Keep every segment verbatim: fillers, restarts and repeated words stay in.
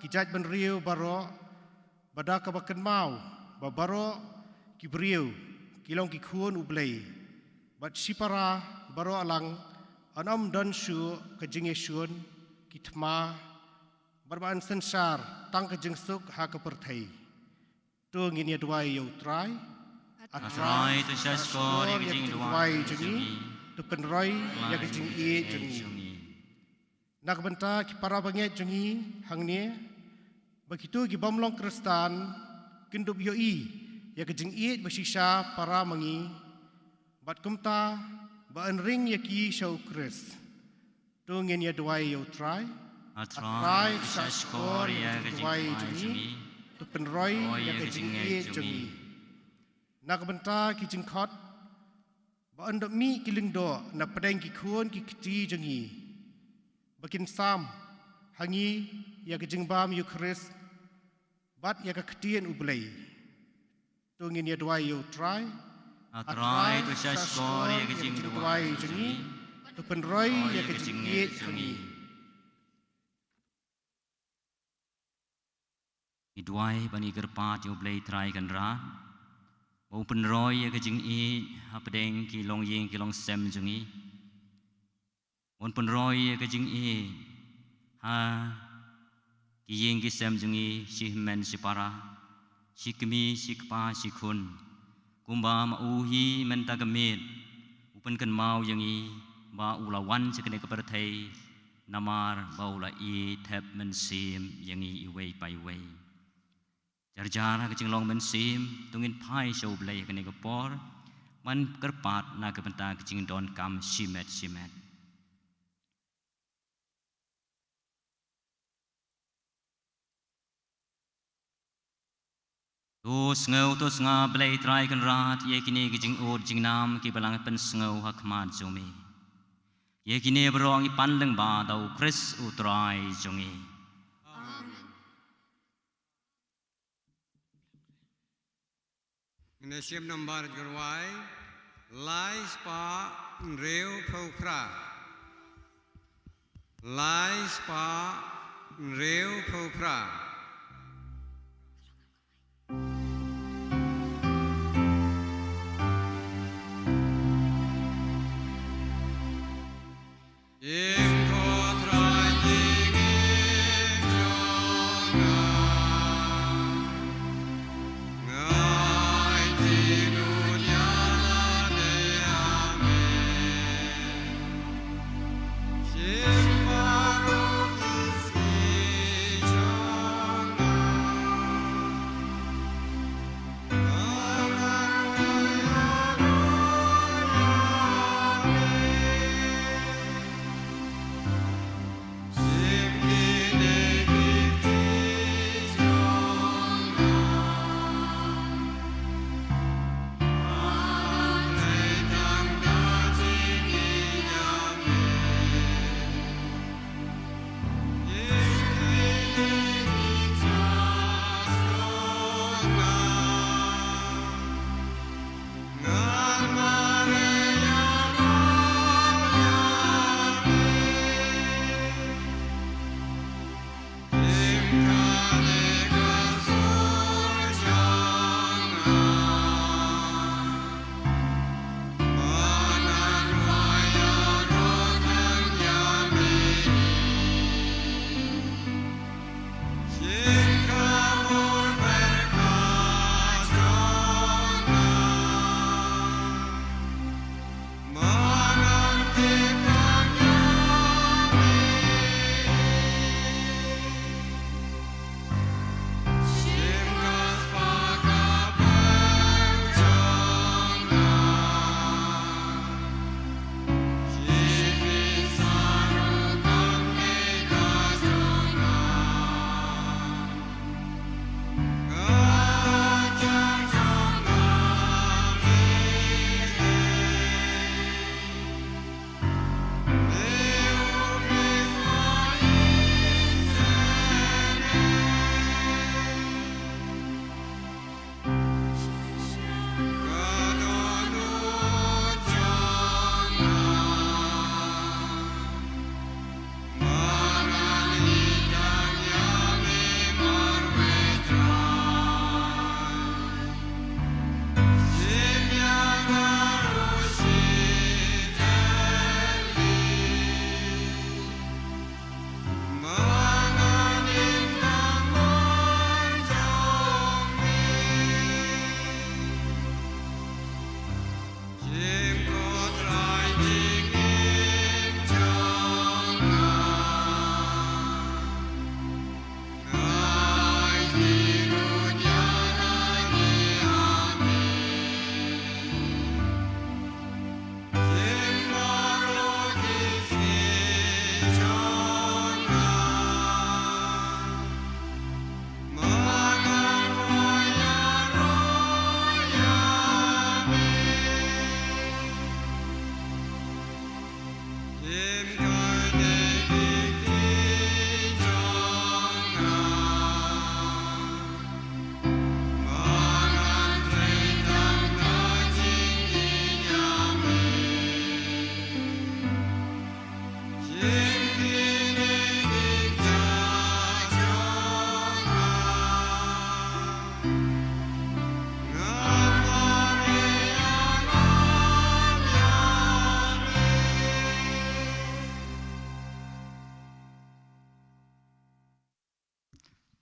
ki jaitbynriew baroh, ba da kaba kynmaw ba baroh ki briew ki long ki khun U Blei, bad shipara baroh lang yn ym don shuh ka jingïashun ki thma, bad ba yn synshar tang ka jingsuk ha ka pyrthei. To ngin ïa duwai ïa U Trai. A Trai, to shahshkor ïa ka jingduwai jong ngi, to pynroi ïa ka jingïeit jong ngi. Na ka bynta ki para bangeit jong ngi hangne, ba kito ki bym long Khristan kin dup ïohi ïa ka jingïeit ba shisha para ma ngi, bad kumta ba yn ring ïa ki sha U Khrist. To ngin ïa duwai ïa U Trai. A Trai, to shahshkor ïa ka jingduwai jong ngi, to pynroi ïa ka jingïeit jong ngi. Na ka bynta ki jingkhot, ba yn dup mih ki lyngdoh na pdeng ki khun ki kti jong ngi, ba kin sam ha ngi ïa ka jingbam ïa U Khrist bad ïa ka ktien U Blei. To ngin ïa duwai ïa U Trai. A Trai, to shahshkor ïa ka jingduwai jong ngi, to pynroi ïa ka jingïeit jong ngi. Ngi duwai bad ngi kyrpad ïa U Blei Trai Kynrad ba un pynroi ïa ka jingïeit hapdeng ki longïing ki longsem jong ngi. Un pynroi ïa ka jingïeit ha ki ïing ki sem jong ngi, shi hynmen shi para, shi kmie shi kpa shi khun, kumba ma u hi mynta ka miet u pynkynmaw ïa ngi ba u la wan sha kane ka pyrthei namar ba u la ïeit thep mynsiem ïa ngi iwei pa iwei. Jar jar ha ka jinglong mynsiem, to ngin phai sha U Blei ha kane ka por ban kyrpad na ka bynta ka jingdonkam shimet shimet. To sngew, to sngew Blei Trai Kynrad ïa kine ki jingud jingnam kiba la pynsngew ha khmat jong me. Ïa kine baroh ngi pan lyngba da U Khrist U Trai jong ngi. Amen. Ngin ïa shim nambar jingkyrwai lai spah hynriew phew phra. Lai spah hynriew phew phra.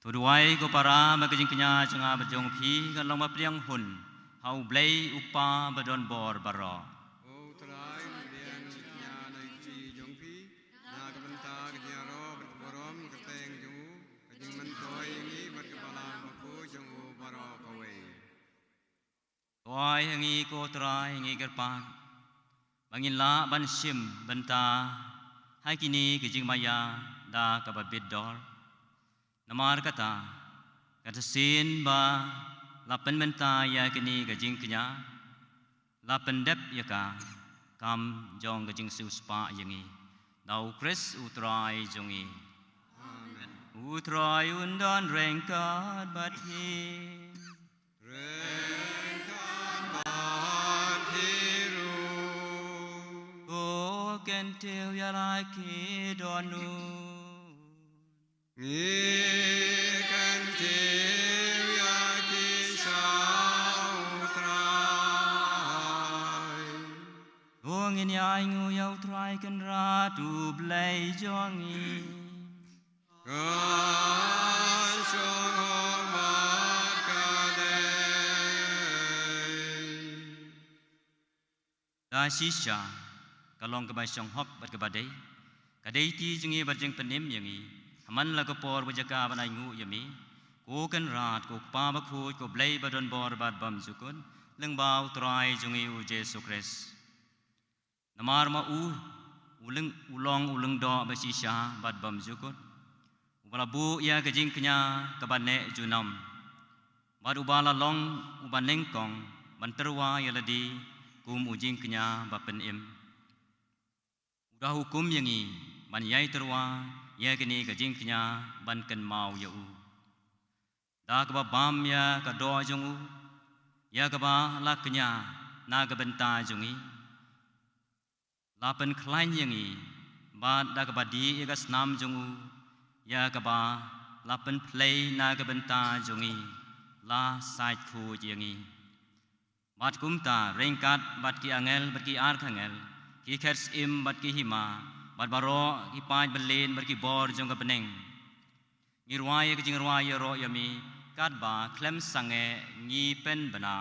To duwai ko para ba ka jingkñia jong nga bad jong phi kan long ba pdiang hun ha U Blei U Kpa ba don bor baroh. O Trai, pdiang jingkñia na i kti jong phi na ka bynta ka jingïaroh bad ka burom kyrteng jong u, ka jingmyntoi ïa ngi bad ka balang bakhuid jong u baroh kawei. To ai ha ngi ko Trai, ngi kyrpad ba ngin lah ban shim bynta ha kine ki jingmaïa da kaba bit dor. Namar kata, ka shisien ba la pynmynta ïa kine ki jingkñia, la pyndep ïa ka kam jong ka jingsiewspah ïa ngi. Da U Khrist U Trai jong ngi. Amen. U Trai un don ryngkat bad phi. Ryngkat bad phi ruh. Ko Kyntiew ïa la ki dohnud. Ngi kyntiew ïa ki sha U Trai. To ngin ïa ainguh ïa U Trai Kynrad U Blei jong ngi. Ka shong hok bad ka dei. Da shisha ka long kaba shong hok bad kaba dei, ka dei kti jong ngi bad jingpynim ïa ngi ha man la ka por bad jaka ban ainguh ïa me, ko Kynrad, ko Kpa bakhuid, ko Blei ba don bor bad bymjukut, lyngba U Trai jong ngi U Jisu Khrist. Namar ma u, u lyng, u long u lyngdoh ba shisha bad bymjukut, uba la buh ïa ka jingkñia kaba neh junom, bad uba la long uba nyngkong ban tyrwa ïa lade kum u jingkñia ba pynim. U da hukum ïa ngi ban ïai tyrwa ïa kane ka jingkñia ban kynmaw ïa u. Da kaba bam ïa ka doh jong u, ïa kaba la kñia na ka bynta jong ngi, la pynkhlaiñ ïa ngi, bad da kaba dih ïa ka snam jong u, ïa kaba la pynphlei na ka bynta jong ngi, la sait khuid ïa ngi. Bad kumta, ryngkat bad ki angel, bad ki archangel, ki khet syiem, bad ki hima, bad baroh ki paid bylliñ, bad ki bor jong ka bneng, ngi rwai ïa ka jingrwai ïaroh ïa me, katba khlem sangeh ngi pynbna.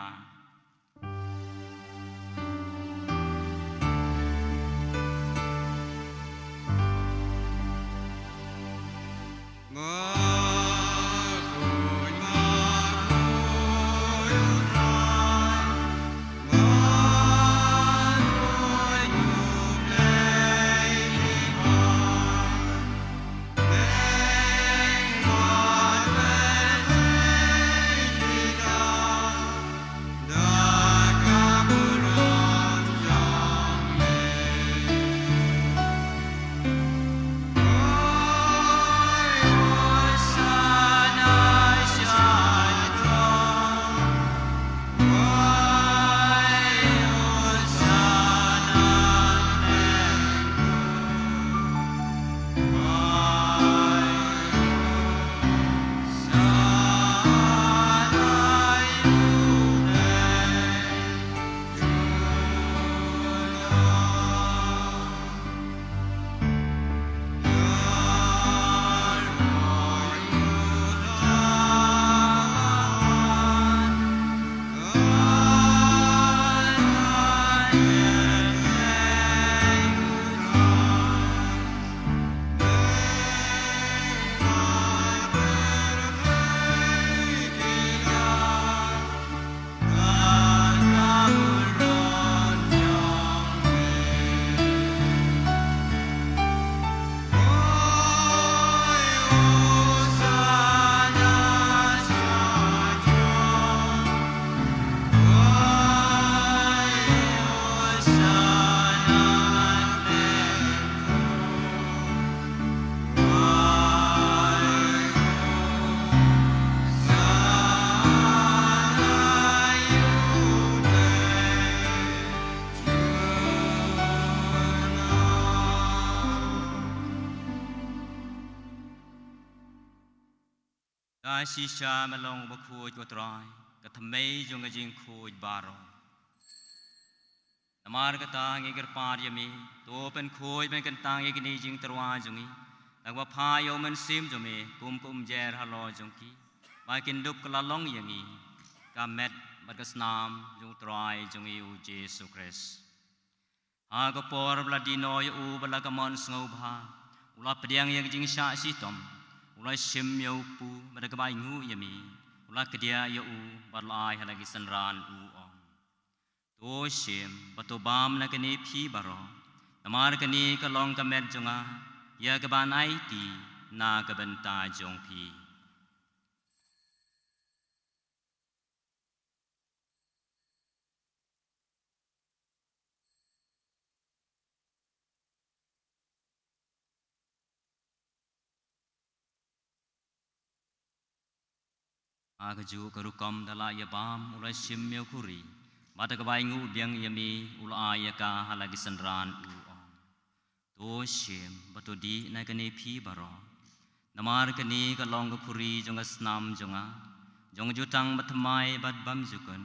Da shisha me long uba khuid ko Trai, ka thymmei jong ka jingkhuid baroh. Namar kata ngi kyrpad ïa me, to pynkhuid pynkyntang ïa kine ki jingtyrwa jong ngi da Kaba phah ïa u Mynsiem jong me kum ka umjer halor jong ki, ba kin dup kylla long ïa ngi ka met bad ka snam jong u Trai jong ngi u Jisu Khrist. Ha ka por ba la die noh ïa u bad la ka mon sngewbha, u la pdiang ïa ka jingshah shitom, u la shim ïa u kpu bad da kaba ainguh ïa me u la kdiah ïa u bad la ai ha la ki synran u ong: To shim bad to bam na kane phi baroh, namar kane ka long ka met jong nga, ïa kaban aiti na ka bynta jong phi. Ha kajuh ka rukom da la ïa bam u la shim ïa u khuri, bad da kaba ainguh biang ïa me u la ai ïa ka ha la ki synran u ong: To shim bad to dih na kane phi baroh, namar kane ka long ka khuri jong ka snam jong nga, jong ka jutang bathymmai bad bymjukut,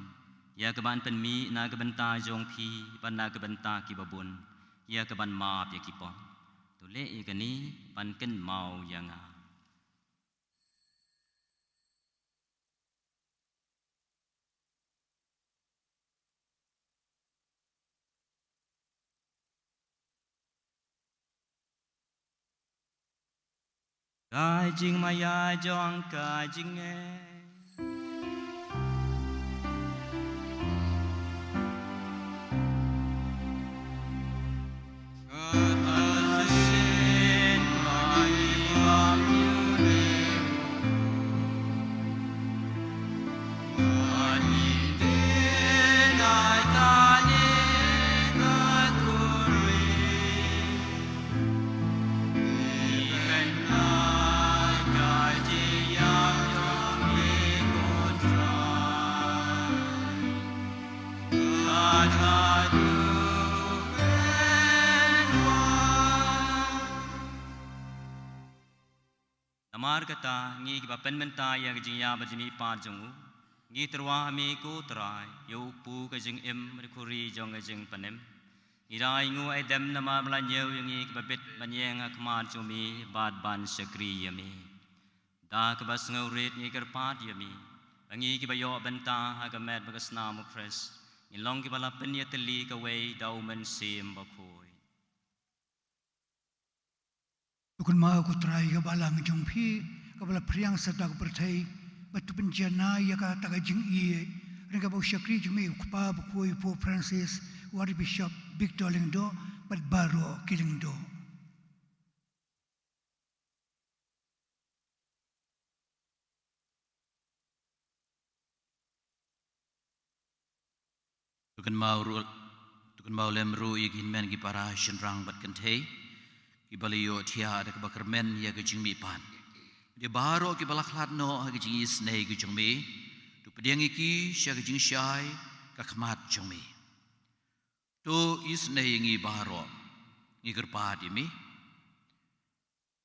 ïa kaban pynmih na ka bynta jong phi bad na ka bynta kiba bun, ïa kaban map ïa ki pop. To leh ïa kane ban kynmaw ïa nga. Ka jingmaïa jong ka jingngeit. Namar kata, ngi kiba pynmynta ïa ka jingïap bad jingmihpat jong u, ngi tyrwa ha me ko Trai, ïa u kpu ka jingim bad ka khuri jong ka jingpynim. Ngi da ainguh aidem namar ba la ñiew ïa ngi kiba bit ban ïeng ha khmat jong me bad ban shakri ïa me. Da kaba sngewrit ngi kyrpad ïa me ba ngi kiba ïoh bynta ha ka met bad ka snam u Khrist, ngin long kiba la pynïatylli kawei da u Mynsiem Bakhuid. To kynmaw ko Trai ïa ka balang jong phi, kaba la phriang sha kata ka pyrthei, bad to pynjanai ïa kata ka jingïeit, ryngkat bad u shakri jong me u Kpa Bakhuid Pope Francis, u Archbishop Victor Lyngdoh, bad baroh ki lyngdoh. To kynmaw ruh, to kynmaw lem ruh ïa ki hynmen ki para shynrang bad kynthei, kiba la ïohthiah da kaba kyrmen ïa ka jingmihpat. Bad ïa baroh kiba la khlad noh ha ka jingisynei ka jong me, to pdiang ïa ki sha ka jingshai ka khmat jong me. To isynei ïa ngi baroh, ngi kyrpad ïa me.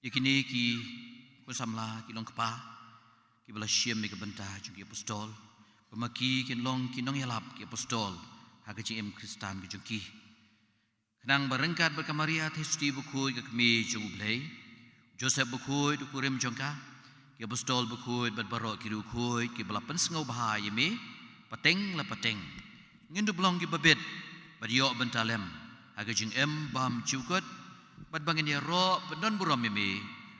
Ïa kine ki khun samla ki long kpa, kiba la shim ïa ka bynta jong ki apostol, ba ma ki kin long ki nongïalap ki apostol ha ka jingim Khristan ka jong ki. Khnang ba ryngkat bad ka Maria Theisotti Bakhuid ka Kmie jong U Blei, Joseph Bakhuid u kurim jong ka, ki apostol bakhuid bad baroh ki riewkhuid kiba la pynsngewbha ïa me pateng la pateng, ngin dup long kiba bit bad ïoh bynta lem ha ka jingim bymjukut, bad ba ngin ïaroh pyndonburom ïa me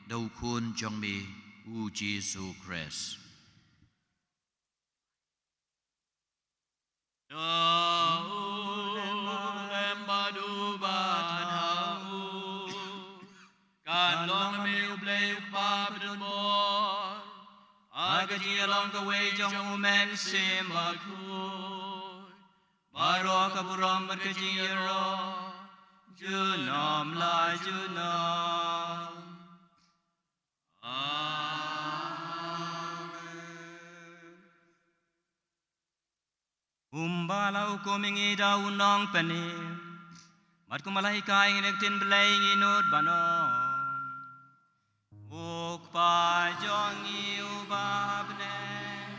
da u Khun jong me u Jisu Khrist. Da u lem bad u bad ha u, kan long me U Blei U Kpa badonbor, ha ka jingïalong kawei jong U Mynsiem Bakhuid, baroh ka burom bad ka jingïaroh junom la junom. Amen. Kumba la hukum ïa ngi da u Nongpynim, bad kumba la hikai ïa ngi da ka ktien Blei, ngi nud ban ong: U Kpa jong ngi uba ha bneng,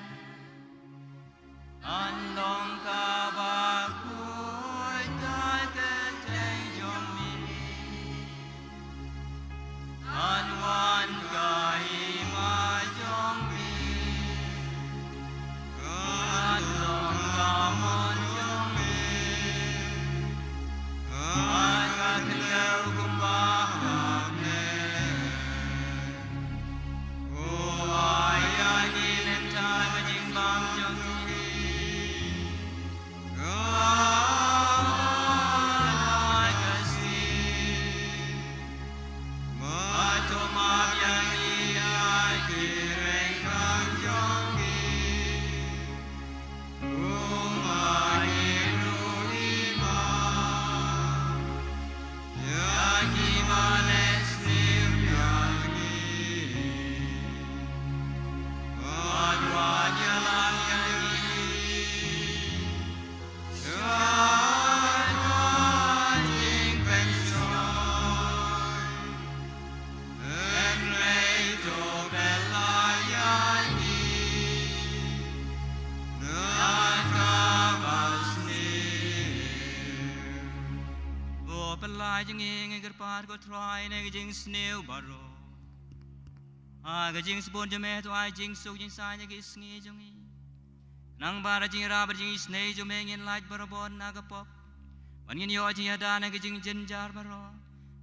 ngan long kaba khuid ha ka kyrteng jong me, ngan wa Jong ngi, ngi kyrpad ko Trai, na ka jingsniew baroh. Ha ka jingsbun jong me to ai jingsuk jingsaiñ ïa ki sngi jong ngi. Nang ba da jingïarap bad jingisynei jong me ngin lait barabor na ka pop. Ban ngin ïoh jingïada na ka jingjynjar baroh.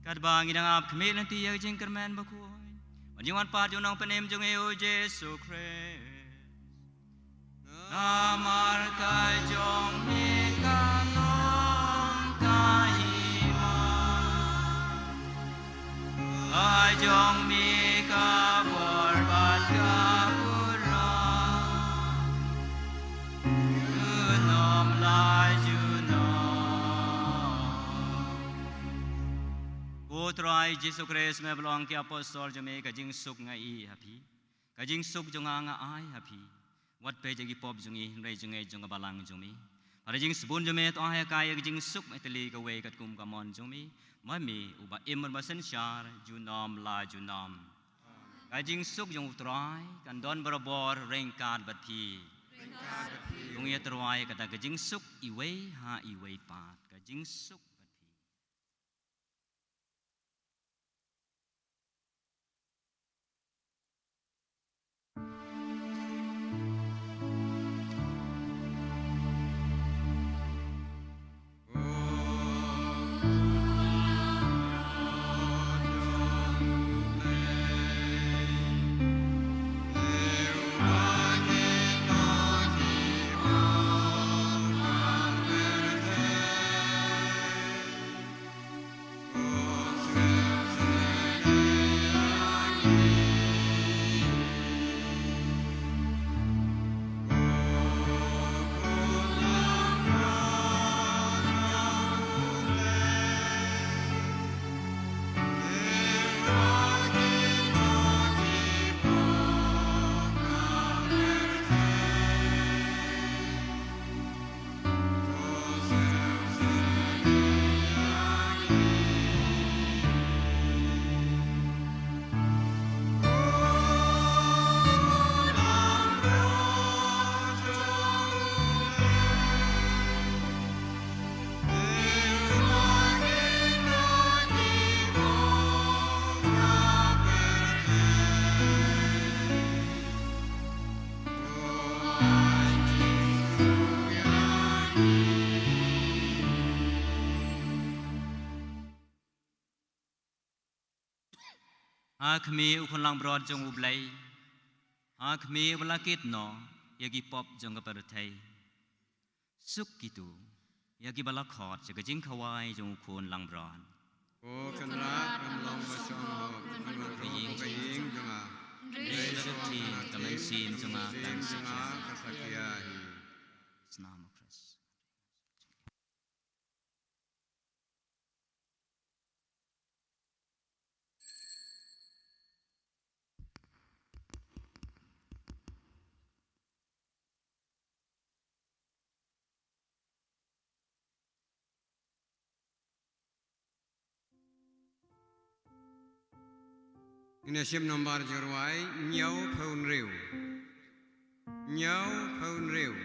Katba ngi dang ap khmih lynti ïa ka jingkyrmen bakhuid. Ban jingwan pat jong u Nongpynim jong ngi u Jisu Khrist. Namar ka jong me ka long ka hima. Ka jong me ka bor bad ka burom. Junom la junom. Ko Trai Jisu Khrist, me ba la ong ki apostol jong me, ka jingsuk nga ai ha phi. Ka jingsuk jong nga nga ai ha phi. Wat peit ïa ki pop jong ngi, hynrei jong ngi jong ka balang jong me. Bad ka jingsbun jong me to ai ha ka ïa ka jingsuk me tylli kawei katkum ka mon jong me. Ma me uba im bad uba synshar junom la junom. Ka jingsuk jong u Trai kan don barabor ryngkat bad phi. Ryngkat bad phi. Kong ïa Trai kata ka jingsuk iwei ha iwei pat. Ka jingsuk bad phi. Ha khmih u khun langbrot jong U Blei. Ha khmih uba la kit noh ïa ki pop jong ka pyrthei. Suk kito ïa kiba la khot sha ka jingkhawai jong u khun langbrot. Ko Kynrad, ngam long ba shong hok ban wan rung ha ka ïing jong nga. Hynrei shu ktien ka mynsiem jong nga kan sa khia hi. Snam u Khrist. Ngin ïa shim nambar jingrwai hynñiewphew hynriew. Hynñiewphew hynriew.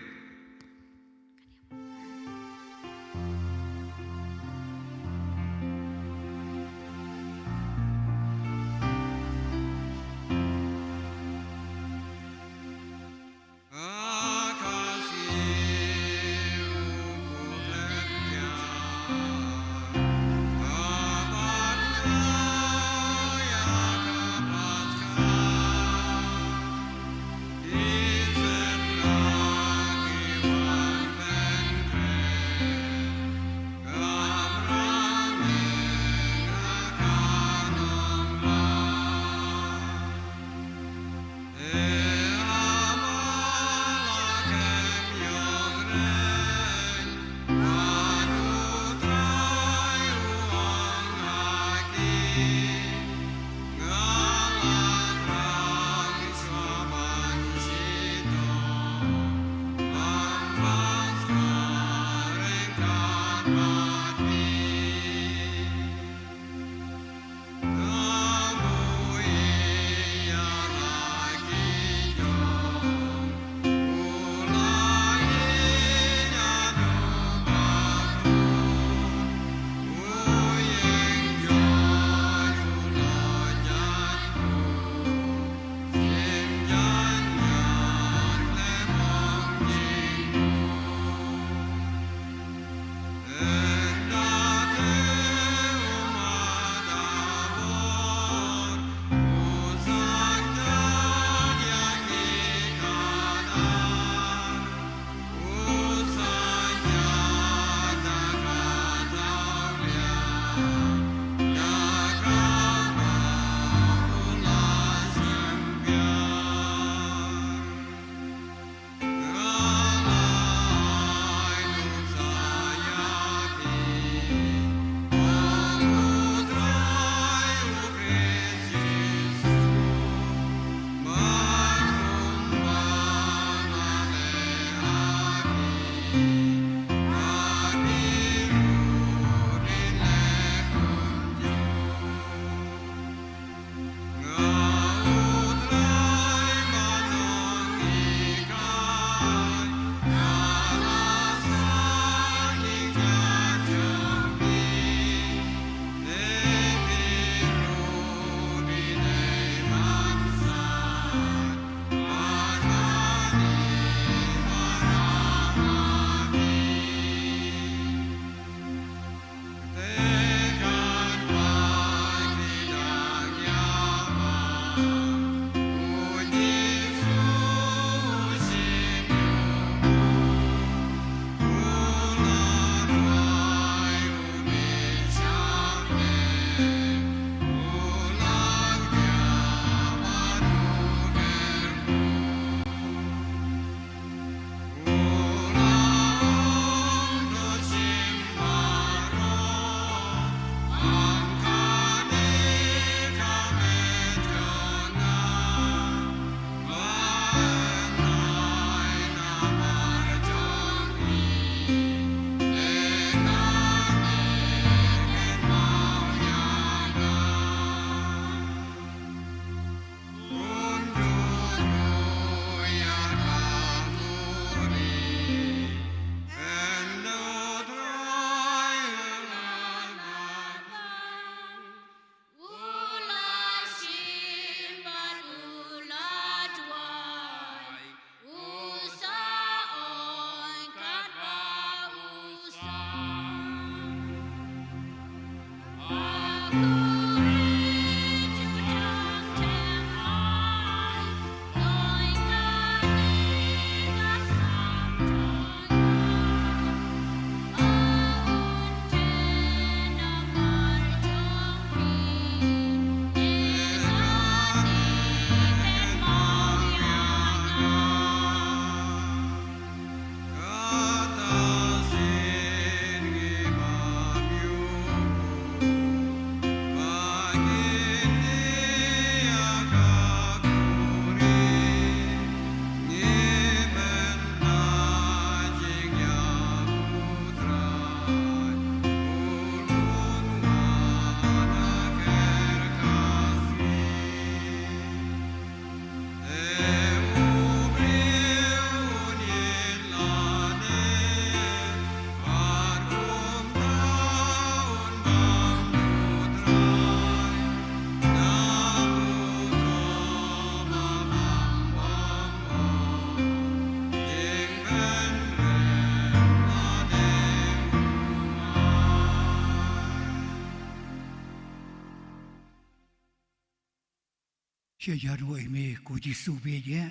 Sha ïa ruh ïa me ko Jisu bieit ïa.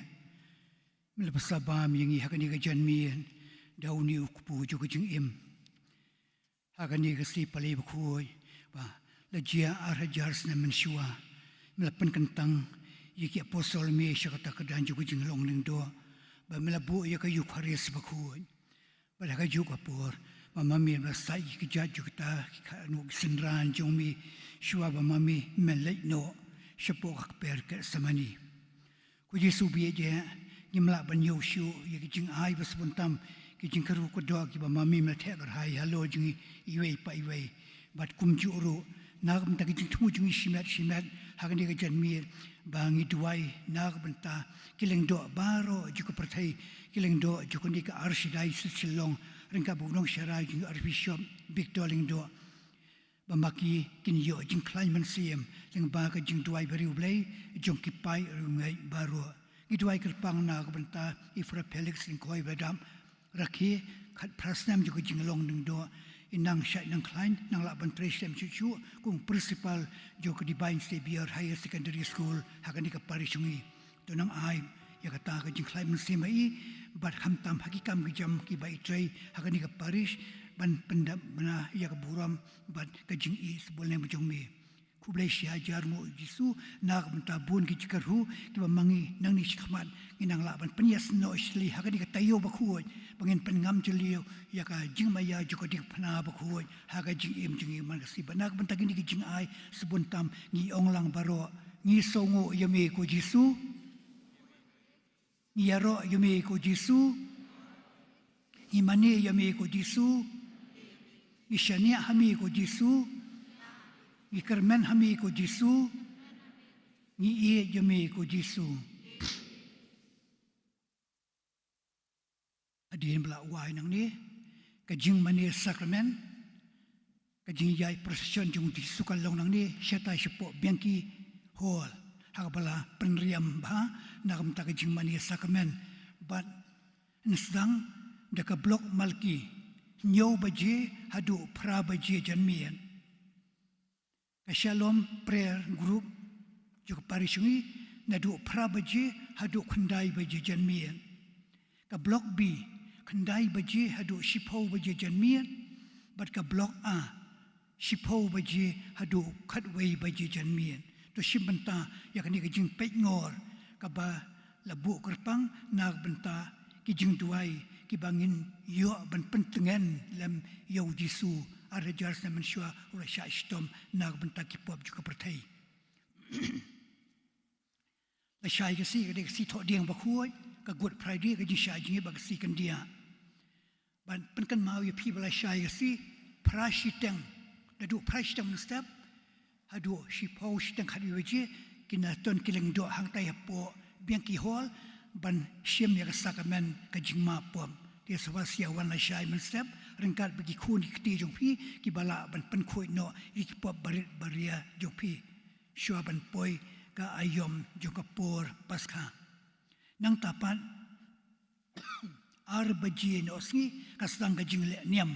Me la bsa bam ïa ngi ha kane ka janmiet da une u kpu jong ka jingim. Ha kane ka sngi Palei Bakhuid ba la jia ar hajar snem mynshuwa. Me la pynkyntang ïa ki apostol me sha kata ka kyrdan jong ka jinglong lyngdoh ba me la buh ïa ka Ïukharist bakhuid. Bad ha kajuh ka por ba ma me la sait ïa ki kjat jong kita ki khadnoh ki synran jong me shuwa ba ma me me leit noh shapoh ka kper Gethsemane. Ko Jisu bieit ïa, ngim lah ban ïoh shuh ïa ki jingai ba sbun tam, ki jingkyrhuh kyrdoh kiba ma me me la theh kyrhai halor jong ngi iwei pa iwei. Bad kumjuh ruh na ka bynta ki jingthmu jong ngi shimet shimet ha kane ka janmiet ba ngi duwai na ka bynta ki lyngdoh baroh jong ka pyrthei, ki lyngdoh jong kane ka Archdiocese Shillong ryngkat bad u nongsharai jong ngi u Archbishop Victor Lyngdoh. Ba ma ki kin ïoh jingkhlaiñ mynsiem lyngba ka jingduwai bariewblei jong ki paid riewngeit baroh. Ngi duwai kyrpang na ka bynta i Fra Felix Lyngkhoi ba dap rakhe khatphra snem jong ka jinglong lyngdoh, i nang shait nang khlaiñ, nang lah ban trei slem shuh shuh kum u principal jong ka Divine Saviour Higher Secondary School ha kane ka parish jong ngi. To nang ai ïa kata ka jingkhlaiñ mynsiem ha i bad khamtam ha ki kam ki jam kiba i trei ha kane ka parish ban pyndap bna ïa ka burom bad ka jingïeit sbun lem jong me. Khublei shi hajar nguh Jisu na ka bynta bun ki jingkyrhuh kiba ma ngi nangne shakhmat ngin nang lah ban pynïasnoh sha i ha kane ka taïew bakhuid ba ngin pynngam jylliew ïa ka jingmaïa jong ka diengphna bakhuid ha ka jingim jong ngi man ka sngi. Bad na ka bynta kine ki jingai sbun tam ngi ong lang baroh, ngi sngewnguh ïa me ko Jisu. Ngi ïaroh ïa me ko Jisu. Ngi mane ïa me ko Jisu. Ngi shaniah ha me ko Jisu. Ngi kyrmen ha me ko Jisu. Ngi ïeit ïa me ko Jisu. Hadien ba la wai nangne ka jingmane sakramen, ka jingïaid procession jong u Jisu ka long nangne shatai shapoh Bianchi Hall ha kaba la pynriam bha na ka bynta ka jingmane sakramen. Bad yn sdang da ka Block Malki, hynñiew baje haduh phra baje janmiet. Ka Shalom Prayer Group jong ka parish jong ngi naduh phra baje haduh khyndai baje janmiet. Ka Block B, khyndai baje haduh shiphew baje janmiet. Bad ka Block A, shiphew baje haduh khatwei baje janmiet. To shim bynta ïa kane ka jingpeit ngor kaba la buh kyrpang na ka bynta ki jingduwai kiba ngin ïoh ban pyntngen lem ïa u Jisu ar hajar snem mynshuwa u la shah shitom na ka bynta ki pop jong ka pyrthei. Lashai ka sngi ka dei ka sngi Thohdieng Bakhuid, ka Good Friday, ka jingshah jingim bad ka sngi Kyndiah. Ban pynkynmaw ïa phi ba lashai ka sngi phra shiteng, naduh phra shiteng mynstep haduh shiphew shiteng khatwei baje, kin ïa don ki lyngdoh hangtai hapoh Bianchi Hall ban shim ïa ka sakramen ka jingmap pop. Te sngewbha sa ïa wan lashai mynstep ryngkat bad ki khun ki kti jong phi kiba lah ban pynkhuid noh ïa ki pop barit baria jong phi shuwa ban poi ka aïom jong ka por Paskha. Nangta pat ar baje noh sngi ka sdang ka jingleh niam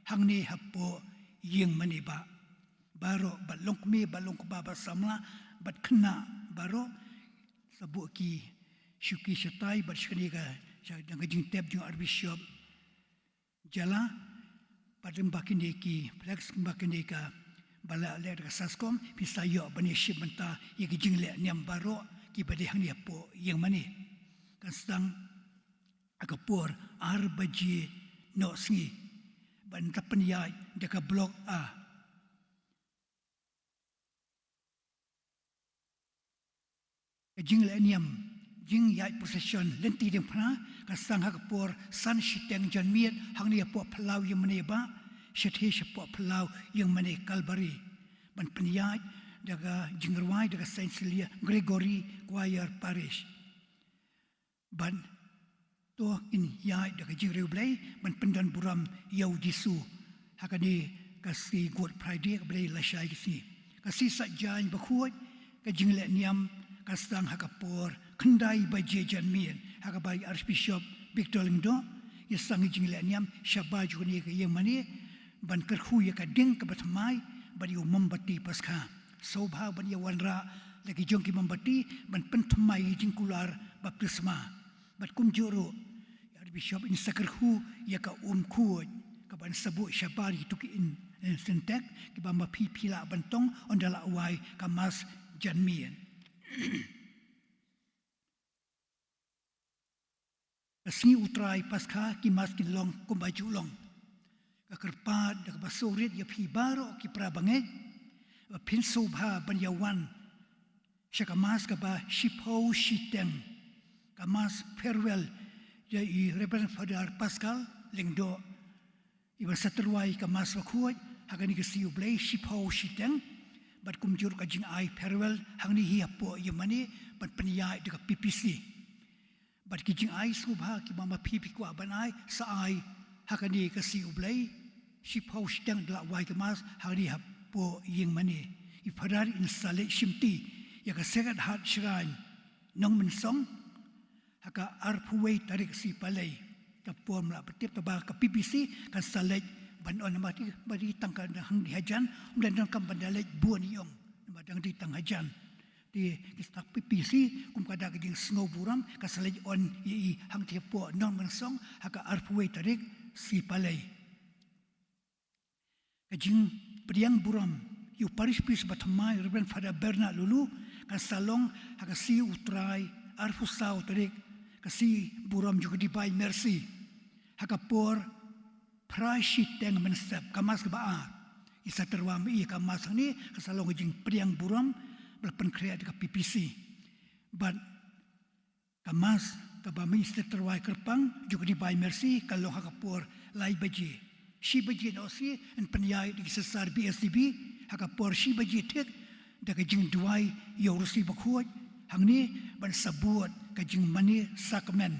hangne hapoh ïing mane bah. Baroh bad longkmie bad longkpa bad samla bad khynnah baroh, sa buh ki shuki shatai bad shane ka sha ka jingtep jong u Archbishop Jala, bad lyngba kine ki flags, lyngba kine kaba la leh da ka SASCOM, phin sa ïoh ban ïa shim bynta ïa ki jingleh niam baroh kiba dei hangne hapoh ïing mane. Kan sdang ha ka por ar baje noh sngi. Bad yn da pynïaid da ka Block A. Ka jingleh niam, jingïaid procession lynti diengphna, ka sdang ha ka por san shiteng janmiet hangne hapoh phyllaw ïing mane bah, shathie shapoh phyllaw ïing mane Calvary. Ban pynïaid da ka jingrwai da ka Saint Cecilia Gregory Choir Parish. Bad to kin ïaid da ka jingriewblei ban pyndon burom ïa u Jisu ha kane ka sngi Good Friday kaba dei lashai ka sngi. Ka sngi Saitjaiñ Bakhuid, ka jingleh niam ka sdang ha ka por khyndai baje janmiet ha kaba i Archbishop Victor Lyngdoh ïa sdang ïa ka jingleh niam shabar jong kane ka ïing mane ban kyrkhu ïa ka dieng kaba thymmai bad ïa u mombati Paskha. Sngewbha ban ïa wanrah la ki jong ki mombati ban pynthymmai ïa ki jingkular baptisma. Bad kumjuh ruh ïa Archbishop in sa kyrkhu ïa ka um khuid kaban sa buh shabar ïa kito ki in, in syntek kiba ma phi phi lah ban tong ynda la wai ka Mass janmiet. Ka sngi U Trai Paskha ki Mass kin long kumba ju long. Ka kyrpad da kaba sngewrit ïa phi baroh ki para bangeit ba phin sngewbha ban ïa wan sha ka Mass kaba shiphew shiteng, ka Mass farewell ïa i Reverend Father Pascal Lyngdoh, iba sa tyrwa ïa ka Mass bakhuid ha kane ka sngi U Blei shiphew shiteng. Bad kumjuh ka jingai farewell hangne hi hapoh ïingmane ban pynïaid da ka P P C. Bad ki jingai sngewbha kiba ma phi phi kwah ban ai, sa ai ha kane ka sngi U Blei shiphew shiteng ynda la wai ka Mass hangne hapoh ïingmane. I Father in sa leit shimti ïa ka Sacred Heart Shrine Nongmynsong ha ka arphew wei tarik Sngi Palei. Ka por ym lah ban tip, tangba ka P P C kan sa leit ban ong namar te ba dei tang ka hangne hajan, ym dei donkam ban da leit bun ïong namar dang dei tang hajan. Te ki stak P P C kum ka da ka jingsngewburom ka sa leit ong ïa i hangtei hapoh Nongmynsong ha ka arphew wei tarik Sngi Palei. Ka jingpdiang burom ïa u Parish Priest ba thymmai Reverend Father Bernard Lulu kan sa long ha ka sngi U Trai arphew saw tarik, ka sngi burom jong ka Divine Mercy, ha ka por phra shiteng mynstep, ka Mass kaba ar. I sa tyrwa ma i ha ka Mass hangne, ka sa long ka jingpdiang burom ba la pynkhreh da ka P P C. Bad ka Mass kaba ma i sa tyrwa kyrpang jong ka Divine Mercy ka long ha ka por lai baje. Shi baje noh shi yn pynïaid da ki Sister B S D B ha ka por shi baje thik da ka jingduwai ïa u Rasi Bakhuid hangne ban sa bud ka jingmane sakramen.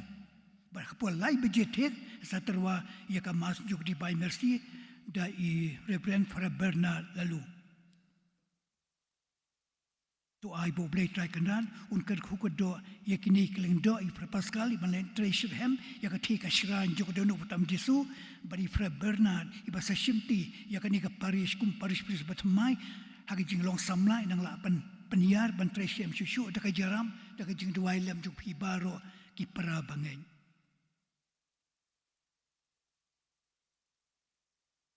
Bad ha ka por lai baje thik sa tyrwa ïa ka Mass jong ka Divine Mercy da i Reverend Father Bernard Lulu. To ai ba U Blei Trai Kynrad un kyrkhu kyrdoh ïa kine ki lyngdoh, i Father Pascal iban leit trei shitrhem ïa ka thie ka shrine jong ka dohnud ba tam Jisu, bad i Father Bernard iba sa shimti ïa kane ka parish kum parish priest ba thymmai ha ka jinglong samla, in nang lah ban pynïar ban trei shitrhem shuh shuh da ka jingïarap da ka jingduwai lem jong phi baroh ki para bangeit.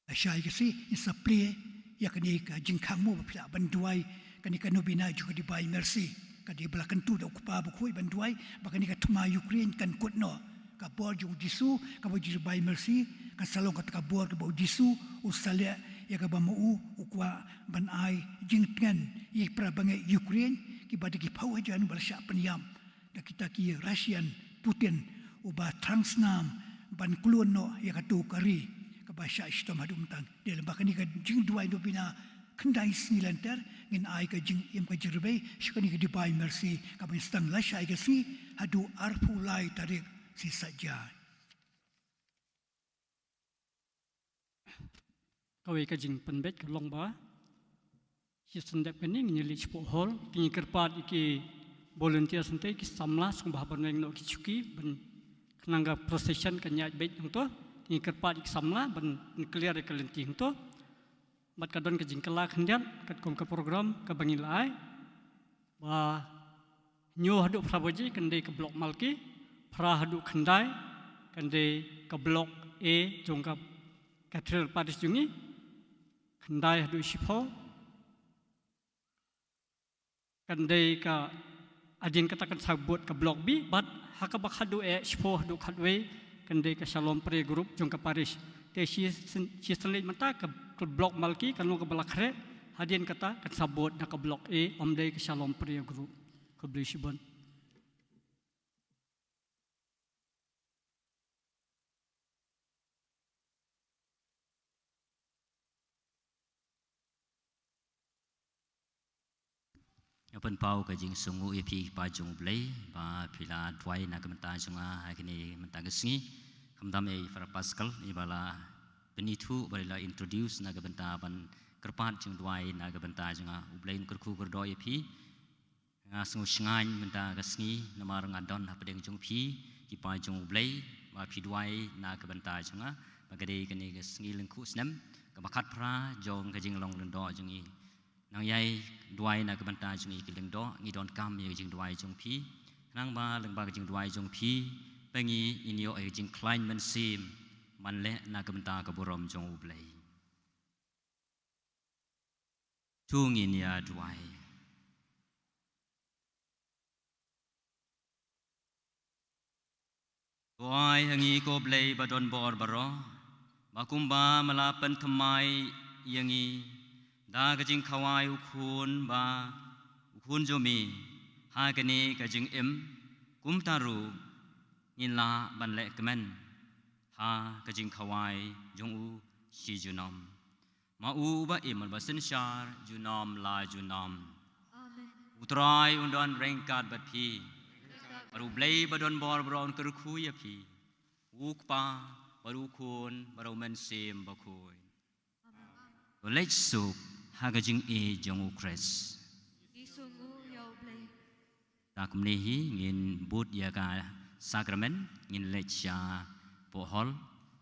Lashai ka sngi ngin sa plie ïa kane ka jingkhang mo ba phi lah ban duwai kane ka novena jong ka Divine Mercy. Ka dei ba la kyntu da u Kpa Bakhuid ban duwai ba kane ka thma Ukraine kan kut noh. Ka bor jong u Jisu kaba jong Divine Mercy kan sa long kata ka bor kaba u Jisu u sa leh ïa kaba ma u u kwah ban ai jingtngen ïa ki para bangeit Ukraine kiba da ki phew hajar ngut ba la shah pynïap da kita ki Russian Putin uba thrang snam ban khlun noh ïa kato ka ri kaba shah shitom haduh mynta. Dei lyngba kane ka jingduwai novena khyndai sngi lynter ngin ai ka jingim ka jingrebei sha kane ka Divine Mercy kaba ngin sdang lashai ka sngi haduh arphew lai tarik Sngi Saitjaiñ. Kawei ka jingpynbeit ka long ba shisien dep kane ngin ïa leit shapoh hall, te ngi kyrpad ïa ki volunteers hangtei, ki samla sngewbha ban weng noh ki shuki ban khnang ka procession kan ïaid beit hangto. Te ngi kyrpad ïa ki samla ban, ban clear ïa ka lynti hangto. Bad ka don ka jingkylla khyndiat katkum ka program kaba ngi la ai. Ba hynñiew haduh phra baje kan dei ka block Malki, phra haduh khyndai kan dei ka block A jong ka Cathedral Parish jong ngi, khyndai haduh shiphew kan dei ka, hadien kata kan sa bud ka block B, bad ha kaba haduh eh shiphew haduh khatwei kan dei ka Shalom Prayer Group jong ka parish. Te shi sien, shi sien leit mynta ka, ka block Malki kan long kaba la khreh, hadien kata kan sa bud da ka block A, ym dei ka Shalom Prayer Group. Khublei shibun. Nga pynpaw ka jingsngewnguh ïa phi ki paid jong U Blei ba phi la duwai na ka bynta jong nga ha kane mynta ka sngi. Khamtam ïa i Father Pascal iba la pynithuh bad i la introduce na ka bynta ban kyrpad jingduwai na ka bynta jong nga. U Blei un kyrkhu kyrdoh ïa phi. Nga sngew shngaiñ mynta ka sngi namar nga don hapdeng jong phi ki paid jong U Blei ba phi duwai na ka bynta jong nga ba ka dei kane ka sngi lyngkhuh snem kaba khatphra jong ka jinglong lyngdoh jong ngi. Nang ïai duwai na ka bynta jong ngi ki lyngdoh, ngi donkam ïa ka jingduwai jong phi. Khnang ba lyngba ka jingduwai jong phi, ba ngi ngin ïoh ïa ka jingkhlaiñ mynsiem ban leh na ka bynta ka burom jong U Blei. To ngin ïa duwai. To ai ha ngi ko Blei ba don bor baroh, ba kumba me la pynthymmai ïa ngi da ka jingkhawai u Khun ba, u Khun jong me, ha kane ka jingim, kumta ruh ngin lah ban leh kmen ha ka jingkhawai jong u shi junom. Ma u ba im bad ba synshar junom la junom. Amen. U Trai un don ryngkat bad phi. Bad U Blei ba don bor baroh un kyrkhu ïa phi. U Kpa, bad U Khun, bad U Mynsiem Bakhuid. Amen. To leit suk ha ka jingïeit jong U Khrist. Ngi sngewnguh ïa U Blei. Te kumne hi ngin bud ïa ka sakramen, ngin leit sha poh hall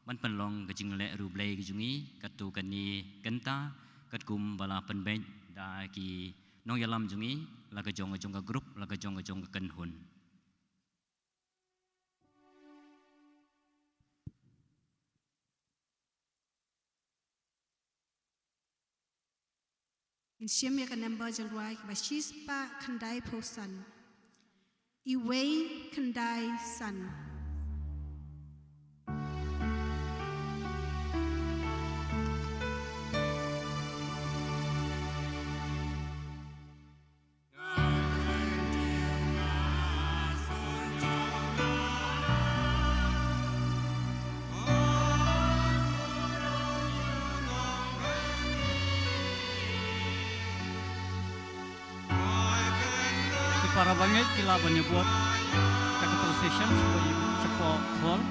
ban pynlong ka jingleh riewblei ka jong ngi katto katne kynta, katkum ba la pynbeit da ki nongïalam jong ngi, la ka jong ka jong ka group, la ka jong ka jong ka kynhun. Ngin shim ïa ka number jong u rwai kaba shispah khyndaiphew san. Iwei khyndai san. Ki para bangeit ki lah ban ïa bud ïa ka procession sha poh hall.